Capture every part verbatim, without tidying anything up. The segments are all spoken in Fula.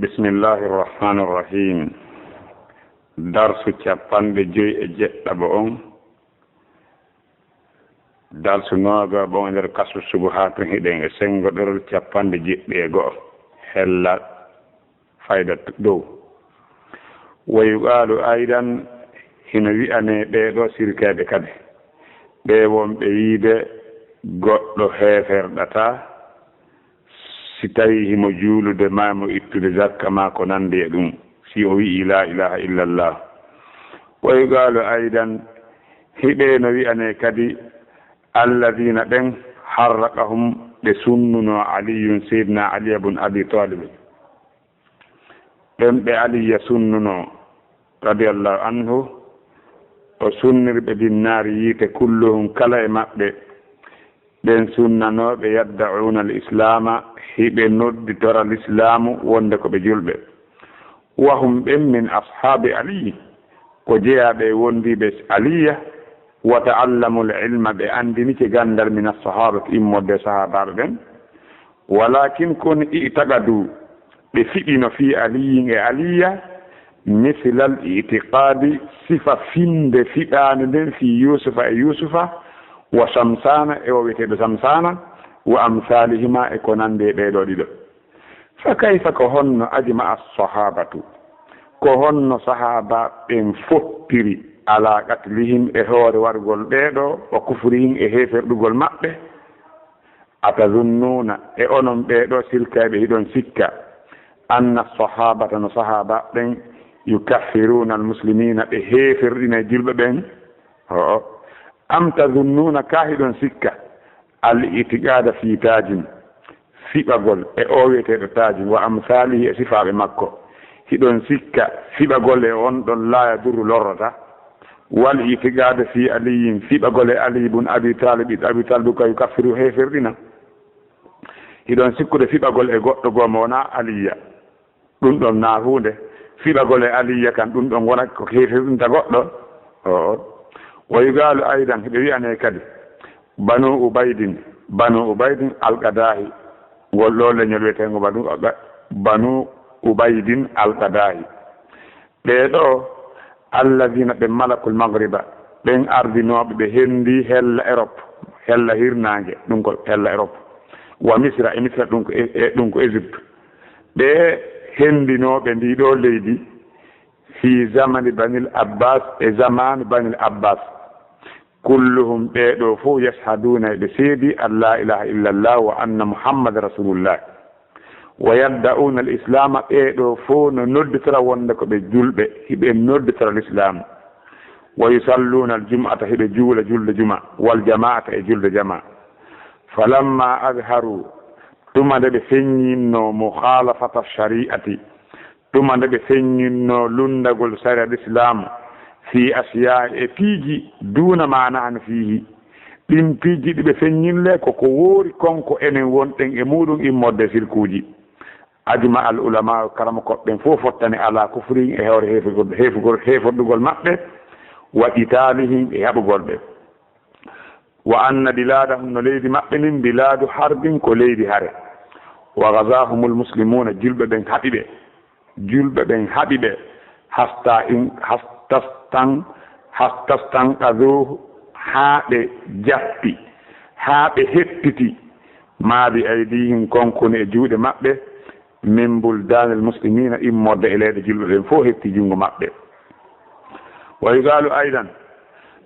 Bismillahi irrahmani irrahim. Darsu capanɗe joyi e jeɗɗaɓo on. Darsu noogaɓo on e nder kasfu subuhaatun, hiɗen e senngo ɗerol capanɗe jeɗɗi e go'o. Hella fayda dow. Wa yuqaalu aydan, hino wi'anee ɓee ɗoo sirkayɓe kadi. Ɓee wonɓe wi'ude goɗɗo heeferɗataa, si tawii himo juulude maa mo ittude zakka maa ko nanndi e ɗum, si o wi'ii laa ilaaha illallah. Wa yuqaalu aydan, hiɓe no wi'anee kadi, alladiina ɓen, harraqahum ɓe sunnunoo Aliyun, Seydina Aliya bun Abi Taalib. Ɓen ɓe Aliya sunnunoo, radiyallahu anhu, o sunniri ɓe binnaari yiite, kulluhum kala e maɓɓe, ɓen sunnanooɓe, yadda'uuna al-islaama, hiɓe nodditora lislaamu wonde ko ɓe julɓe. Wa hum ɓen min ashaabi Aliyi, ko jeyaaɓe e wondiiɓe Aliya, wa ta'allamul ilma, ɓe anndinike ganndal min as-sahaabati, immorde e sahaabaaɓe ɓen. Walaakin kono i'taqadu, ɓe fiɓino fii Aliyin e Aliya, mislal i'tiqaadi, sifa finnde fiɓaande nden fii Yuusufa e Yuusufa, wa Samsaana e o wi'eteeɗo Samsaana, wa amsaalihima e ko nanndi e ɓee ɗoo ɗiɗo. Fa kayfa, ko honno, ajma'a as-sahaabatu, ko honno sahaabaaɓe ɓen fottiri alaa qatlihim e hoore warugol ɓee ɗoo, wa kufrihim e heeferɗugol maɓɓe? Atazunnuuna, e onon ɓee ɗoo sirkayɓe hiɗon sikka, anna sahaabata, no sahaabaaɓe ɓen, yukaffiruuna almuslimiina, ɓe heeferɗina e julɓe ɓen? Ho'o. Am tazunnuuna, kaa hiɗon sikka, al itiqaada fii Taajin, fiɓagol e oo wi'eteeɗo Taajin, wa amsaalihi e sifaaɓe makko, hiɗon sikka fiɓagol e on ɗon laa yadurru lorrata? Wal itiqaada fii Aliyin, fiɓagol e Ali bun Abi Taalib, Abi Taalib ka yukaffiru heeferɗina. Hiɗon sikkude fiɓagol e goɗɗo goo mo wonaa Aliya, ɗum ɗon naa huunde? Fiɓagol e Aliya kan, ɗum ɗon wona ko heeferɗinta goɗɗo? Oo. Wa yuqaalu aydan, hiɓe wi'anee kadi, Banu Ubaydin, Banu Ubaydin al-Qadaahi, ngol ɗoo leñol wi'eteengo Banu Uba-, Banu Ubaydin al-Qadaahi. Ɓee ɗoo, alladiina, ɓe malakul magriba, ɓen ardinooɓe, ɓe henndii hella Erop, hella hirnaange, ɗum ko hella Erop, wa Misra, e Misra, ɗum ko E-, e-, ɗum ko Égypte. Ɓe henndinooɓe ndii ɗoo leydi, fii zamani Banil Abbas, e zamaanu Banil Abbas. Kulluhum, ɓee ɗoo fof, yashhaduuna, eɓe seedi, an laa ilaaha illallah wa anna Muhammad rasulullah. Wa yadda'uuna al-islaama, ɓee ɗoo fof no nodditora wonde ko ɓe julɓe, hiɓe nodditora lislaamu. Wa yusalluuna al-jum'ata, hiɓe juula julde juma, wal jamaa'ata, e julde jama. Falamma azharu, tuma nde ɓe feññinnoo, mukhaalafata shari'ati, tuma nde ɓe feññinnoo lunndagol sariya lislaamu, fii asyaa, e piiji, duuna maa nahnu fiihi, ɗin piiji ɗi ɓe feññinle ko ko woori kon ko enen wonɗen e muuɗum immorde e sirkuuji. Ajma al ulama, karamokooɓe ɓen fof fottani alaa kufrihim, e hoore heefugol, heefugol, heefordugol maɓɓe, wa qitalihim, e haɓugol ɓe. Wa anna biladahum, no leydi maɓɓe ndin, biladu harbin, ko leydi hare. Wa ghazahumul muslimuna, julɓe ɓen haɓi ɓe. Julɓe ɓen haɓi ɓe. Hasta in, hastastan, hastastanqadhuhu, haa ɓe jappi, haa ɓe hettiti, ma bi aydihim, konkoni e juuɗe maɓɓe, min buldanil muslimina, immorde e leyɗe julɓe ɓen fof hetti junngo maɓɓe. Wa yuqalu aydan,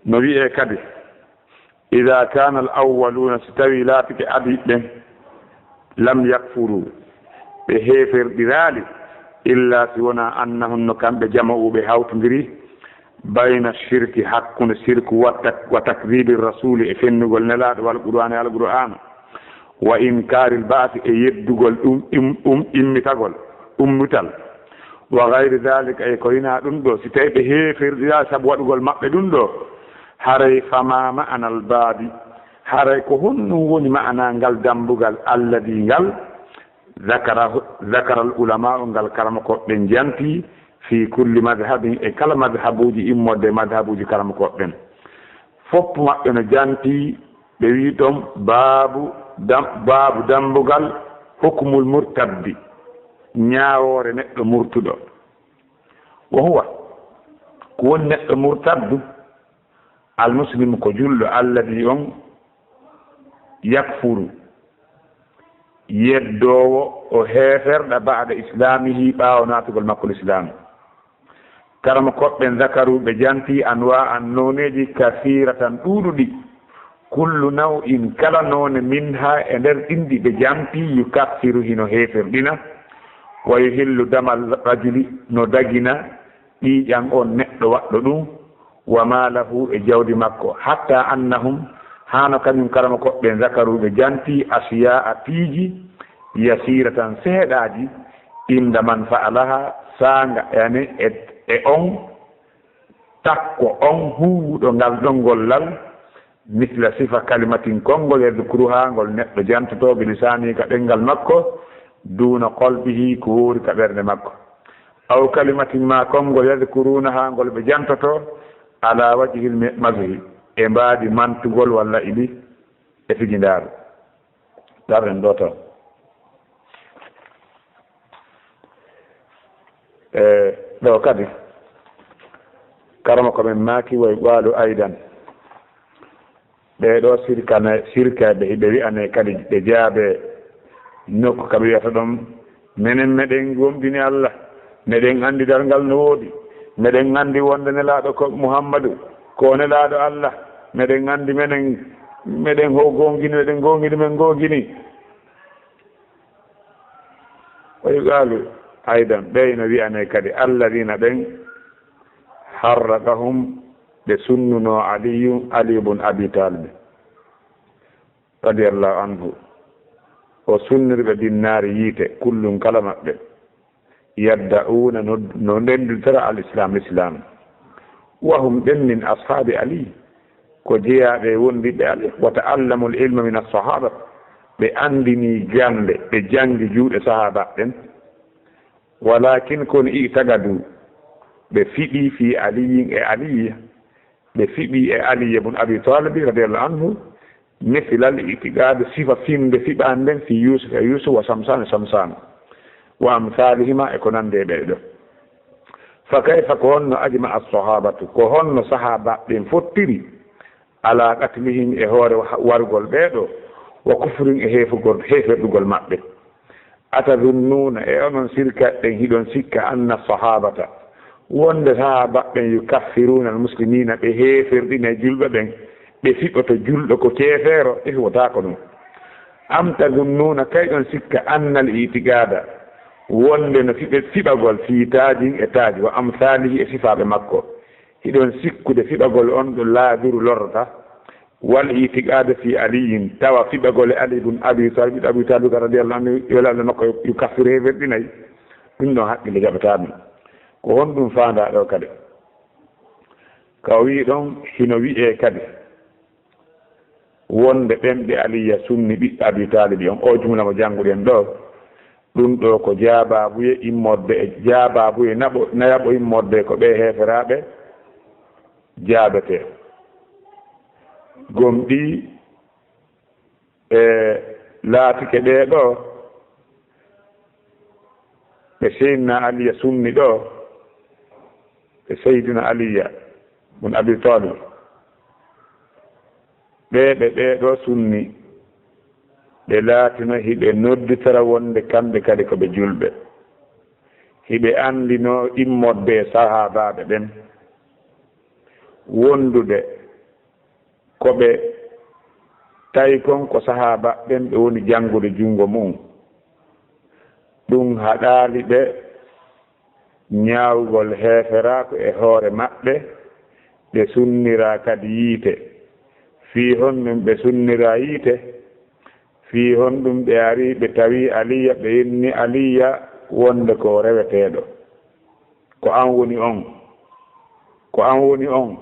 no wi'e kadi, ida kana al awwaluna, si tawi laatike adiiɓe ɓen, lam yakfuru, ɓe heeferɗiraali, illa si wona annahum, no kamɓe jama'u ɓe hawtondiri, bayna shirki, hakkunde sirku, wa tak-, wa takdibi rasuli, e fennugol nelaaɗo, wal qur'ani, al qur'ana, wa inkaril ba'si, e yeddugol ɗum, ɗum, ɗum immitagol, ummital, wa gayri dhalika, e ko hinaa ɗum ɗo, si tawi ɓe heeferɗiraa sabu waɗugol maɓɓe ɗum ɗo, haray fama ma'anal baabi, haray ko honɗum woni ma'ana ngal dambugal alladi ngal, zakara, zakaral ulama'u, ngal karamokooɓe ɓen janti, fi kulli madhhabin, e kala madhhabuuji, immorde e madhhabuuji karamokooɓe ɓen. Foppu maɓɓe no janti, ɓe wi'i ɗon baabu dam-, baabu dambugal hukmul murtaddi. Ñaawoore neɗɗo murtuɗo. Wa huwa, ko woni neɗɗo murtaddu, al muslimu ko julɗo, alladi on yakfuru, yeddoowo o heeferɗa ba'da islaamihi, ɓaawo naatugol makko lislaam. Karama koɓɓe zakaru ɓe janti anwa an nooneeji kasiiratan ɗuuɗuɗi. Kullu naw'in kala noone minha e nder ɗin ɗi ɓe janti yukaffiru hino heeferɗina. Wa yuhillu damal rajuli no dagina ƴiiƴan on neɗɗo waɗɗo ɗum. Wa maalahu e jawdi makko. Hatta annahum hano kañum karama koɓɓe zakaru ɓe janti asiya a piiji yasiiratan seeɗaaji inda man fa'alaha saanga yani e, e on takko on huuwuɗo ngal ɗon gollal, misla sifa kalimatin konngol yadkuruha ngol neɗɗo jantoto bi lisaani ka ɗenngal makko, duuna qolbihi ko woori ka ɓernde makko. Aw kalimatin ma konngol yadkurunaha ngol ɓe jantoto ala wajhil mi-, mazhi e mbaadi mantugol walla ili e fijindaaru. Darren ɗo tan. E ɗo kadi, karama ko men maaki way ɓaalu aydan. Ɓee ɗo sirkane-, sirkayɓe hiɓe wi'ane kadi ɓe jaabe nokku ka ɓe wi'ata ɗon, menen meɗen gomɗini Allah, meɗen anndi darngal no woodi, meɗen anndi wonde nelaaɗo ko Muhammadu, ko o nelaaɗo Allah, meɗen anndi menen, meɗen ho goongini, meɗen goongini, men goongini. Wa yuqaalu aydan, ɓey no wi'anee kadi, alladina ɓen harraqahum, ɓe sunnunoo Aliyu, Aliyu bun Abi Talib, radiyallahu anhu, o sunniri ɓe binnaari yiite, kullun kala maɓɓe, yadda'uuna no, no ndenndintira al islam, islam, wa hum ɓen min ashaabi Ali, ko jeyaaɓe e wondiɓɓe Ali, wa ta'allamul ilma min as-sahaba, ɓe anndini gannde, ɓe janngi juuɗe sahaaba ɓen. Walakin kono i'taqadu, ɓe fiɓi fi Aliyin e Aliya, ɓe fiɓi e Aliya bun Abi Talib radiyallahu anhu, mislal i'tiqad, sifa fiɓnde fiɓaande nden fi Yusuf e Yusuf wa Samsan e Samsan, wa amsalihima e ko nandi e ɓee ɗo. Fa kayfa, ko honno ajma as-sahabatu, ko honno sahaaba ɓen fottiri, ala qatlihim, e hoore wa-, warugol ɓee ɗo, wa kufrin, e heefugol, heeferɗugol maɓɓe. Atazunnuuna, e onon sirkaɓe ɓen, hiɗon sikka anna sahabata, wonde sahaaba ɓen yukaffiruuna al-muslimiina, ɓe heeferɗinay julɓe ɓen, ɓe fiɓoto julɗo ko keefeero? Ɓe fiɓotaako ɗum. Am tazunnuuna, kay ɗon sikka anna al-i'tiqaada, wonde no fiɓe-, fiɓagol fii taajin e taaji wa amsaalihi e sifaaɓe makko, hiɗon sikkude fiɓagol on ɗo laabiru lorrata, wal itiqaada fi Aliyin, tawa fiɓagol e Ali ibn Abi Talib, Abi Talib radiyallahu anhu, yo Alla nokko yu kaffiru heeferɗinay, ɗum ɗon haqqille jaɓataa ɗum. Ko honɗum faandaa ɗo kadi? Ka o wi'i ɗon, hino wi'ee kadi wonde ɓen ɓe Aliya sunni ɓiɓɓe Abi Talib on, o jumla mo jannguɗen ɗo, ɗum ɗo ko jaabaabuye immorde e jaabaabuye naɓo-, nayaɓo immorde ko ɓe heeferaaɓe jaabetee. Gomɗii e laatike ɓee ɗo ɓe Seydina Aliya sunni ɗo, ɓe Seydina Aliya bun Abi Talib. Ɓee ɓe ɓee ɗo sunni, ɓe laatino hiɓe nodditora wonde kamɓe kadi ko ɓe julɓe. Hiɓe anndinoo immorde e sahaabaaɓe ɓen, wondude ko ɓe tawi kon ko sahaaba ɓen ɓe woni janngude junngo mu'un. Ɗum haɗaali ɓe ñaawgol heeferaaku e hoore maɓɓe, ɓe sunniraa kadi yiite. Fii honɗum ɓe sunniraa yiite? Fii honɗum ɓe arii ɓe tawii Aliya, ɓe inni Aliya wonde ko o reweteeɗo? Ko an woni on. Ko an woni on.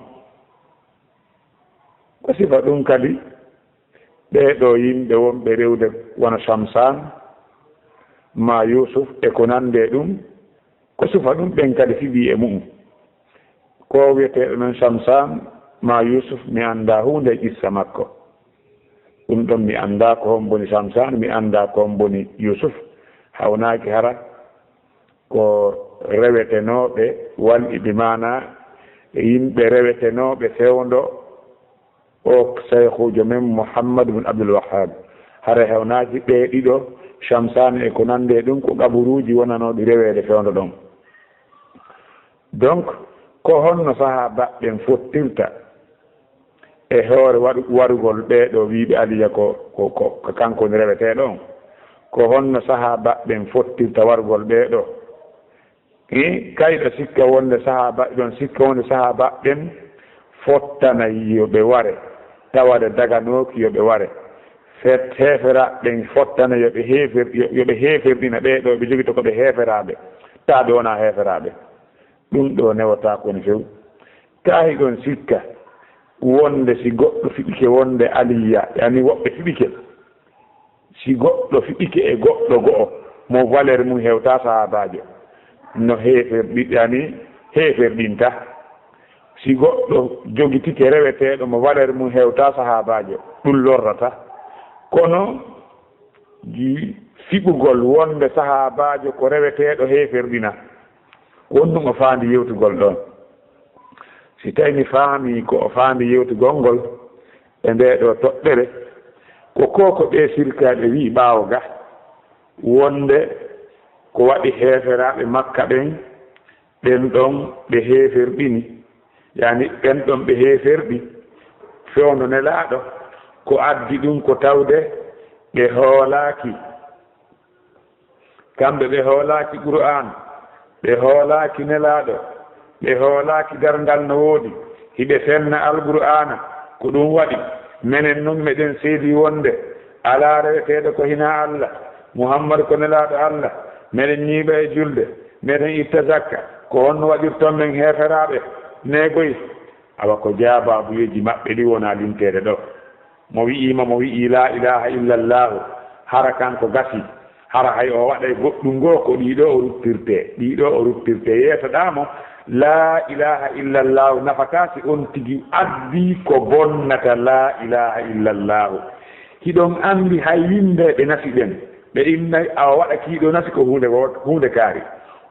Ko sifa ɗum kadi, ɓee ɗoo yimɓe wonɓe rewde wano Samsan, maa Yuusuf e ko nandi e ɗum, ko sifa ɗum ɓen kadi fiɓii e mu'un. Ko wi'eteeɗo non Samsan maa Yuusuf, mi anndaa huunde e qissa makko. Ɗum ɗon mi anndaa ko homboni Samsan, mi anndaa ko homboni Yuusuf. Hawnaaki hara Ko rewetenooɓe walɗi, bi maana yimɓe rewetenooɓe fewndo o Sayhuujo men Muhammad bin Abdul Wahhab. Hara hewnaaji ɓee ɗiɗo, Shamsani e ko nandi e ɗum, ko qaburuuji wonanooɗi reweede fewndo ɗon. Donc, ko honno sahaabaaɓe ɓen fottirta e hoore waɗu-, warugol ɓee ɗoo wiiɓe Aliya ko, ko, ko, ko kanko woni reweteeɗo on? Ko honno sahaabaaɓe ɓen fottirta warugol ɓee ɗoo? Hi, kayɗo sikka wonde sahaaba, ɗon sikka wonde sahaabaaɓe ɓen fottanay yo ɓe ware, tawa ɗe daganooki yo ɓe ware. Fet-, heeferaaɓe ɓen fottana yo ɓe heefer-, yo, yo ɓe heeferɗina ɓee ɗoo ɓe jogito ko ɓe heeferaaɓe, taa ɓe wonaa heeferaaɓe. Ɗum ɗoo newotaako ni few. Taa hiɗon sikka wonde si goɗɗo fiɓike wonde Aliya, yani woɓɓe fiɓike. Si goɗɗo fiɓike e goɗɗo go'o mo valeur mum hewtaa sahaabaajo, no heeferɗi-, yani heeferɗinta. Si goɗɗo jogitike reweteeɗo mo valeur mum hewtaa sahaabaajo, ɗum lorrata. Kono ji-, fiɓugol wonde sahaabaajo ko reweteeɗo heeferɗina. Won ɗum o faandi yewtugol ɗon. Si tawi mi faami ko o faandi yewtugol ngol e ndee ɗoo toɓɓere, ko ko, ko ɓee sirkaaɓe wi'i ɓaawo ga, wonde ko waɗi heeferaaɓe Makka ɓen, ɓen ɗon ɓe heeferɗini, yani ɓen ɗon ɓe heeferɗi fewndo Nelaaɗo, ko addi ɗum ko tawde ɓe hoolaaki. Kamɓe ɓe hoolaaki Qur'aan, ɓe hoolaaki Nelaaɗo, ɓe hoolaaki darngal no woodi, hiɓe fenna Alqur'aana. Ko ɗum waɗi, menen nun meɗen seedi wonde alaa reweteeɗo ko hinaa Alla, Muhammadu ko Nelaaɗo Alla, meɗen ñiiɓa e julde, meɗen itta zakka, ko honno waɗirton men heeferaaɓe? Neegoy. Awa ko jaabaabuyeeji maɓɓe ɗi wonaa linteede ɗo. Mo wi'iima, mo wi'ii laa ilaaha illallaahu, hara kanko gasi, hara hay o waɗay goɗɗum goo, ko ɗii ɗoo o ruttirtee, ɗii ɗoo o ruttirtee. Yeetoɗaa mo, laa ilaaha illallaahu nafataa si on tigi addii ko bonnata laa ilaaha illallaahu. Hiɗon anndi hay winndeeɓe nasi ɓen, ɓe innay, awa waɗa kii ɗoo nasi ko huunde woot-, huunde kaari.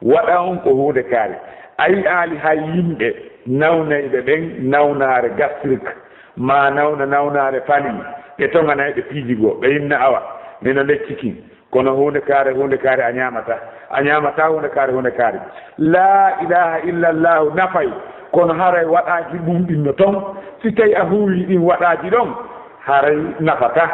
Waɗa on ko huunde kaari. A yi'aali hay yimɓe nawnayɓe ɓen nawnaare gastrique, maa nawna nawnaare pali, ɓe toŋanay ɓe piiji goo, ɓe inna awa, mino lecci kin. Kono huunde kaare, huunde kaare a ñaamataa. A ñaamataa huunde kaare, huunde kaare. Laa ilaaha illallaahu nafay, kono haray waɗaaji ɗum ɗin no ton. Si tawi a huuwii ɗin waɗaaji ɗon, haray nafataa.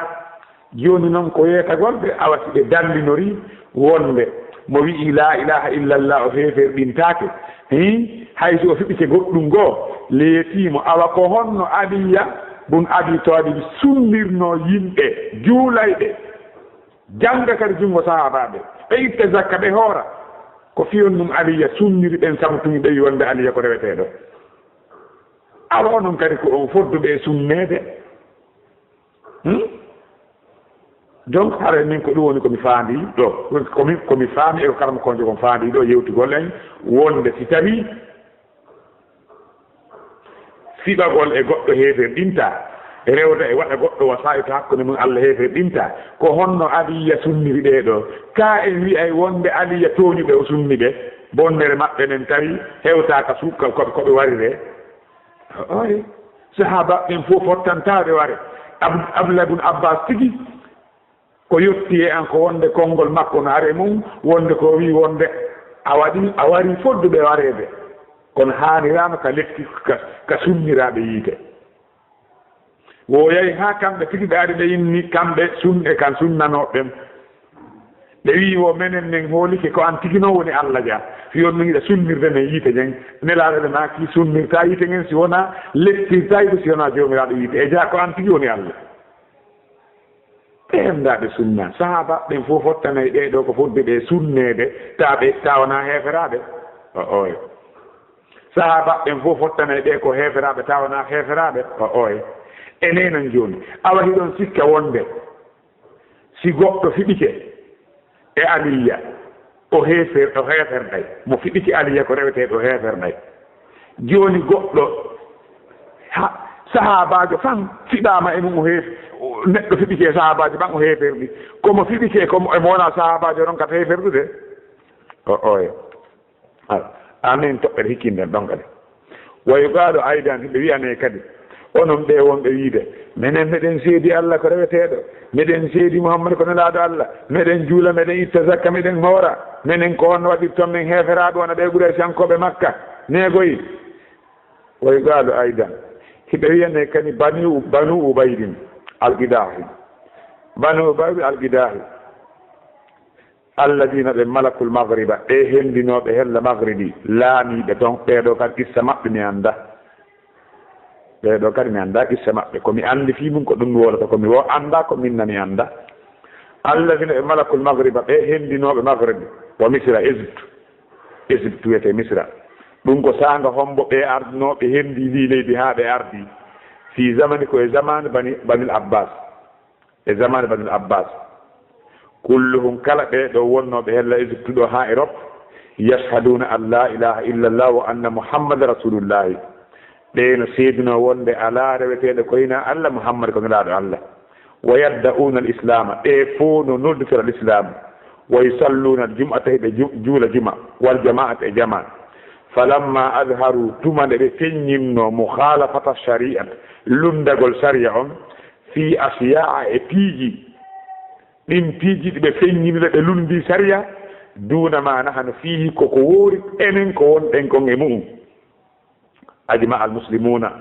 Jooni non ko yeetagol ɓe, awa si ɓe dallinorii wonde mo wi'ii laa ilaaha illallah o heeferɗintaake, hii, hay si o fiɓike goɗɗum goo, leetii mo. Awa ko honno Aliya bun Abi Taalib sunnirnoo yimɓe juulayɓe, jannga kadi junngo sahaabaaɓe, ɓe itta zakka, ɓe hoora? Ko fii on ɗum Aliya sunniri ɓen, sabu tun ɓe wi'i wonde Aliya ko reweteeɗo. Awa onon kadi ko on fodduɓe e sunneede. Hmm? Donc, haray min ko ɗum woni ko mi faandi ɗo. Ko mi, ko mi faami e ko karamokoojo kon faandi ɗo, yewtugol en wonde si tawi fiɓagol e goɗɗo heeferɗinta, rewda e waɗa goɗɗo wasaa'i to hakkunde mum Allah heeferɗinta, ko honno Aliya sunniri ɓee ɗo? Ka en wi'ay wonde Aliya tooñuɓe o sunni ɓe, bonnere maɓɓe nden tawi hewtaaka su-, ko, ko, ko ɓe warire. Oy, sahaaba ɓen fof fottantaade ware. Ab-, Abdullah ibn Abbas tigi, ko yotti e an ko wonde konngol makko no are mum, wonde ko wi wonde a waɗi, a wari fodduɓe wareede. Kono haaniraano ka lekki, ka, ka sunniraaɓe yiite. Wo yahi haa kamɓe tigi ɓe ari ɓe inni kamɓe sun-, e kan sunnanooɓe ɓen. Ɓe wi'i wo menen men hoolike ko an tigi non woni Allah ja. Fii on non hiɗa sunnirde men yiite ngen. Nelaaɗo ɓe maaki sunnirtaa yiite ngen si wonaa lettirtaa yiite si wonaa Joomiraaɗo yiite. E ja ko an tigi woni Allah. Ɓe hemndaaɓe sunna. Sahaaba ɓen fof fottanay ɓee ɗoo ko fodde ɓe sunneede, taa ɓe, taa wonaa heeferaaɓe. O, oy. Sahaaba ɓen fof fottanay ɓe ko heeferaaɓe, taa wonaa heeferaaɓe. O, oy. E neenan jooni, awa hiɗon sikka wonde si goɗɗo fiɓike e Aliya, o heefer-, o heeferɗay. Mo fiɓike Aliya ko reweteeɗo, o heeferɗay. Jooni goɗɗo, ha, sahaabaajo fan fiɓaama e mum, o heef-, o, neɗɗo fiɓike e sahaabaajo ɓan, o heeferɗi. Ko mo fiɓike, ko mo, e mo wonaa sahaabaajo ronkata heeferɗude. O, oye. Amin toɓɓere hikkinden ɗon kadi. Wa yuqalu aydan, hiɓe wi'ane kadi, onon ɓe wonɓe wiide, menen meɗen seedi Allah ko reweteeɗo, meɗen seedi Muhammad ko nelaaɗo Allah, meɗen juula, meɗen itta zakka, meɗen hoora, menen ko honno waɗirton men heeferaaɓe wona ɓe Quraysh ankooɓe Makka neegoyi? Wa yuqalu aydan, hiɓe wi'ane kadi bani, banu Ubaydin al-Qidahi, banu Ubaydin al-Qidahi. Alladina ɓe malakul magriba, ɓe hendinooɓe hella magribi, laamiiɓe ton, ɓeeɗo kadi qissa maɓɓe mi annda. Ɓeeɗo kadi mi annda qissa maɓɓe. Ko mi anndi fii mum ko ɗum mi wolata, ko mi wo annda, ko minna mi annda. Alladina ɓe malakul magriba, ɓe hendinooɓe magribi, wa Misra, Égypte. Égypte wiyetee Misra. Ɗum ko saanga hombo ɓe ardinooɓe hendi ndi leydi haa ɓe ardi. Fii zamani ko e zamani bani, banil Abbas. E zamani Banil Abbas. Kulluhum, kala ɓee ɗo wonnooɓe hella Égypte ɗo haa Europe, yashhaduna an la ilaha illa Allah wa anna Muhammadan rasulullahi. Ɓee no seedinoo wonde alaa reweteeɗo ko hinaa Allah, Muhammad ko nelaaɗo Allah. Wa yadda'una al islama, ɓee fof no nodditora al islam. Wa yusalluna al jum'ata, hiɓe ju-, juula juma, wal jama'ata e jama. Falamma azharu, tuma nde ɓe feññinno mukhalafata shari'at, lunndagol sariya on, fii asiyaa e piiji, ɗin piiji ɗi ɓe feññinira ɓe lunndi sariya, duuna ma nahanu fiihi, ko ko woori enen ko wonɗen kon e mu'un. Ajma al muslimuna,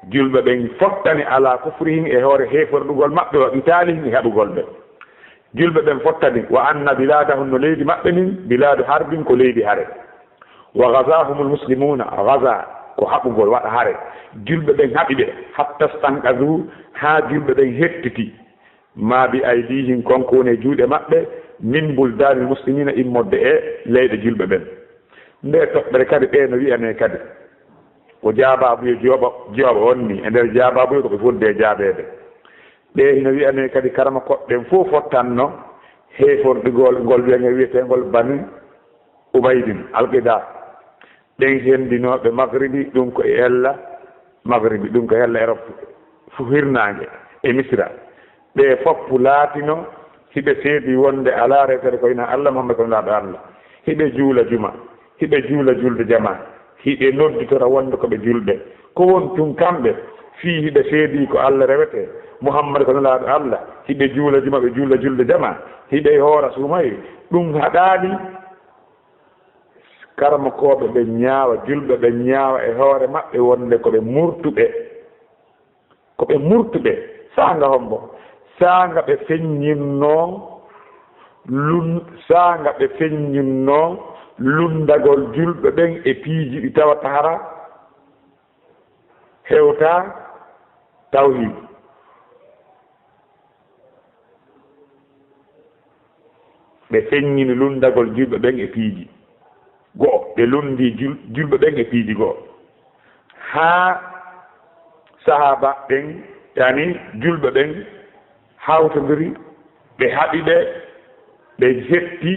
julɓe ɓen fottani ala kufrihim e hoore heeferɗugol maɓɓe, wa qitaalihim e haɓugol ɓe. Julɓe ɓen fottani, wa anna biladahum, no leydi maɓɓe ndin, biladu harbin, ko leydi hare. Wa ghazahumul muslimuna, ghaza ko haɓugol, waɗa hare. Julɓe ɓen haɓi ɓe, hatta stanqadhu, haa julɓe ɓen hettiti, ma bi aydihim, kon ko woni e juuɗe maɓɓe, min buldanil muslimina, immorde e leyɗe julɓe ɓen. Nde toɓɓere kadi ɓe no wi'ane kadi, ko jaabaabuye jooɓo, jooɓo on ni, e nder jaabaabuye ko ɓe fodde e jaabeede. Ɓe hino wi'ane kadi karama koɓɓe ɓen fof fottanno heeforɗigol ngol wi'ane wi'etengol Bani Ubaydin Alqida. Ɓen hendinooɓe Magribi, ɗum ko e hella Magribi, ɗum ko hella Europe fu hirnaange e Misra. Ɓe foppu laatino hiɓe seedi wonde alaa rewtere ko ina Allah, Muhammad ko nelaaɗo Allah. Hiɓe juula juma, hiɓe juula julde jama, hiɓe nodditora wonde ko ɓe julɓe. Ko won tun kamɓe fii hiɓe seedi ko Allah rewete, Muhammad ko nelaaɗo Allah, hiɓe juula juma, ɓe juula julde jama, hiɓe hoora suumaye, ɗum haɗaali karamokooɓe ɓe ñaawa, julɓe ɓe ñaawa e hoore maɓɓe wonde ko ɓe murtuɓe. Ko ɓe murtuɓe. Saanga hombo? Saanga ɓe feññinnoo lun-, saanga ɓe feññinnoo lunndagol julɓe ɓen e piiji ɗi tawata hara hewtaa tawhiid. Ɓe feññini lunndagol julɓe ɓen e piiji go'o. Ɓe lunndi jul-, julɓe ɓen e piiji go'o. Haa sahaaba ɓen tani julɓe ɓen hawtondiri, ɓe haɓi ɓe, ɓe hetti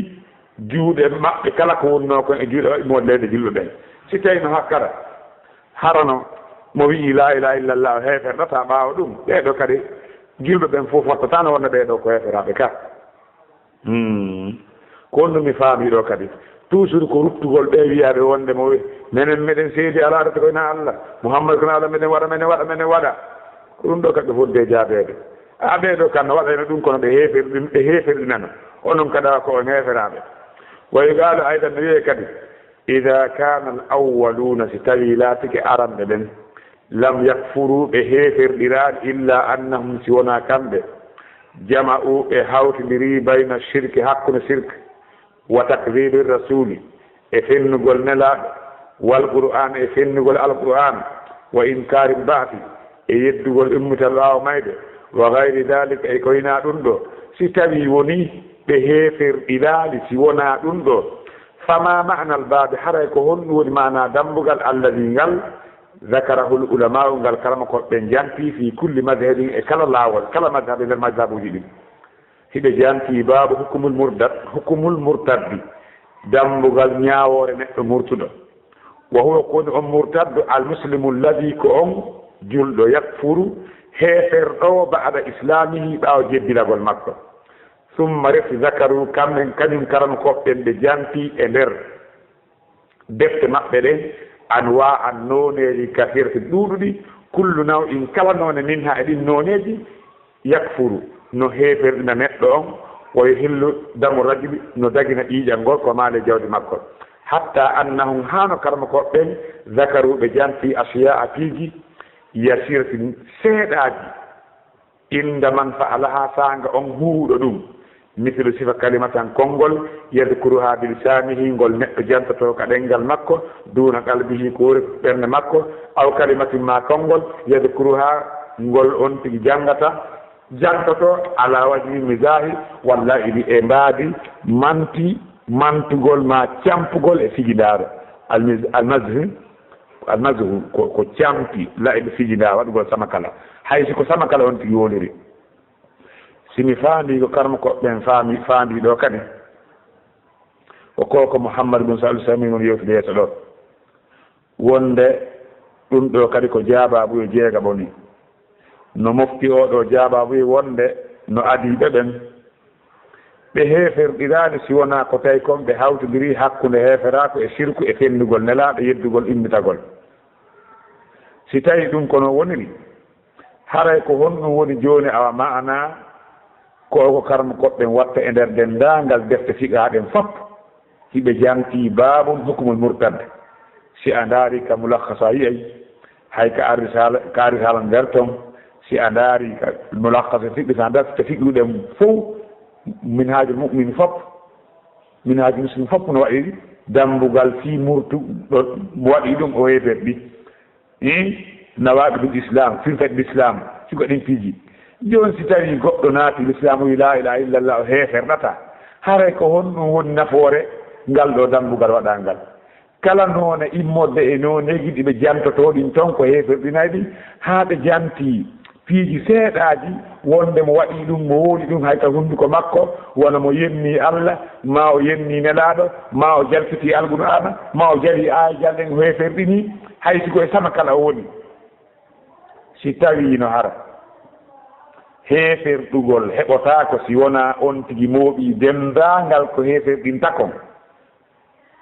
juuɗe maɓɓe kala ko wonnoo kon e juuɗe maɓɓe, mo leyɗe julɓe ɓen. Si tawii no hakkara, harano mo wi'i laa ilaaha illallah o heeferɗataa ɓaawo ɗum, ɓee ɗoo kadi julɓe ɓen fof fottataano wonde ɓee ɗoo ko heeferaaɓe ka. Hmm. Ko honɗum mi faami ɗoo kadi? Toujours ko ruttugol ɓee wiyaaɓe wonde mo wi-, menen meɗen seedi alaa rewte ko ina Allah, Muhammad ko ina Allah, meɗen waɗa, meɗen waɗa, meɗen waɗa. Ko ɗum ɗoo kadi ɓe fodde jaabeede. A ɓee ɗoo kan no waɗayno ɗum kono ɓe heeferɗin-, ɓe heeferɗinano. Onon kadi ko on heeferaaɓe. Wa yuqalu aydan, no wiyee kadi, ida kana al awwaluna, si tawi laatike aranɓe ɓen, lam yakfuru, ɓe heeferɗiraali, illa annahum, si wonaa kamɓe, jama'u, ɓe hawtindiri, bayna shirki, hakkunde shirk, wa takdhibi rasuli, e fennugol nelaaɗo, wal qur'an, e fennugol alqur'an, wa inkari lba'thi, e yeddugol ummital ɓaawo mayde, wa gayri dhalika, e ko hinaa ɗum ɗoo. Si tawi woni ɓe heeferɗiraali, si wonaa ɗum ɗoo, fama ma'na albabi, haray ko honɗum woni maanaa dambugal alladhi ngal, dhakarahul ulama'u, ngal karamokooɓe ɓen janti, fi kulli madhhabin, e kala laawol, kala madhhabi nder madhhabuuji ɗin. Hiɓe janti baabu hukumul murtad, hukumul murtaddi, dambugal ñaawoore neɗɗo murtuɗo. Wa huwa, ko woni on murtaddu, al muslimu alladhi, ko on julɗo, yakfuru, heeferɗo, ba'da islamihi, ɓaawo jeddilagol makko. Summa, resi, zakaru, kamɓen kañum karamokooɓe ɓen ɓe janti e nder Defte maɓɓe ɗen, anwaa an nooneeji, kasiirati ɗuuɗuɗi, kullu naw'in kala noone, minha e ɗin nooneeji, yakfuru no heeferɗina neɗɗo on, wa yuhillu damu rajuli no dagina ƴiiƴan ngol ko maale jawdi makko, hatta annahum haa no karmokooɓe ɓen, zakaru ɓe janti, ashiya'a piiji, yasiratin seeɗaaji, inda man fa'alaha saanga on huuwuɗo ɗum, misilu sifa kalimatan konngol, yadkuruha bilisaanihi ngol neɗɗo jantotoo ka ɗemngal makko, duuna qalbihi ko woni ɓernde makko, aw kalimatin maa konngol, yadkuruha ngol on tigi janngata, jantotoo ala wajhi mizahi, walla iɗi e mbaadi manti, mantugol maa campugol e figindaare. Almiz-, almazhi, almazhu ko, ko campi, la'ibi fijinda, waɗugol samakala. Hay si ko samakala on tigi woniri. Si mi faandi ko karmokooɓe ɓen faami, faandi ɗo kadi, ko ko ko Muhammad bin Salih Sami mon yewtude yeeso ɗo. Wonde ɗum ɗo kadi ko jaabaabuye jeegaɓo ni. No mofti oo ɗo jaabaabuye wonde no adii ɓe ɓen. Ɓe heeferɗiraali si wonaa ko tawi kon ɓe hawtondiri hakkunde heeferaaku e sirku e fenndugol Nelaaɗo, yeddugol immitagol. Si tawi ɗum ko non woniri, haray ko honɗum woni jooni awa ma'anaa ko o ko karmokooɓe ɓen watta e nder denndaangal defte fiqhaa ɗen fof? Hiɓe jantii baabun hukumul murtad. Si a ndaari ka mulakhasa yi'ay, hay ka arrisala, ka arrisala nder ton, si a ndaari ka mulakhasa fiqh, si a ndaari ka fiqh ɗen fow, minhajul mu'min fof, minhajul muslim fof no waɗi dambugal fii murtu, ɗo mo waɗi ɗum o heeferɗi. Ii, nawaqidul Islam, firtaaji Islam, sigo ɗin piiji. Jooni si tawii goɗɗo naati Islam, o wi'i laa ilaaha illallah, o heeferɗata. Haray ko honɗum woni nafoore ngal ɗo dambugal waɗangal? Kala noone immorde e nooneeji ɗi ɓe jantotoo ɗin ton ko heeferɗinay ɗi, haa ɓe jantii piiji seeɗaaji, wonde mo waɗii ɗum, mo wowli ɗum hay ka hunnduko makko, wano mo yennii Allah, maa o yennii Nelaaɗo, maa o jalfitii Alqur'aana, maa o jalii aaya jalɗen o heeferɗinii, hay si ko e sama kala o woni. Si tawii no hara heeferɗugol heɓotaako si wonaa on tigi mooɓii denndaangal ko heeferɗinta kon,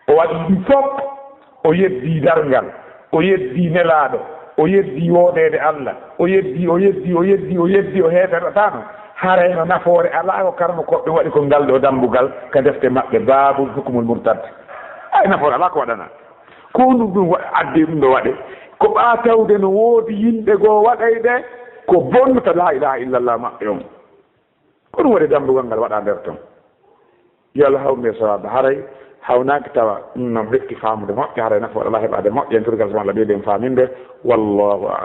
o waɗii ɗum fof, o yeddii darngal, o yeddii Nelaaɗo, o yeddii woodeede Allah, o yeddii, o yeddii, o yeddii, o yeddii, o heeferɗataano. Haray no nafoore alaa ko karmokooɓe waɗi ko ngal ɗo dambugal ka defte maɓɓe, baabul hukumul murtad. Ay nafoore alaa ko waɗanaa. Ko honɗum ɗum wa-, addi ɗum ɗo waɗe? Ko ɓaa tawde no woodi yimɓe goo waɗayɓe ko bonnata laa ilaaha illallah maɓɓe on. Ko ɗum waɗi dambugal ngal waɗa nder ton. Yo Allah hawnu e sawaaba. Haray hawnaaki tawa ɗum noon metti faamude moƴƴa, haray nafoore alaa heɓaade moƴƴa, en torgal so Allah ɓeyden faaminde. Wallahu a'lam.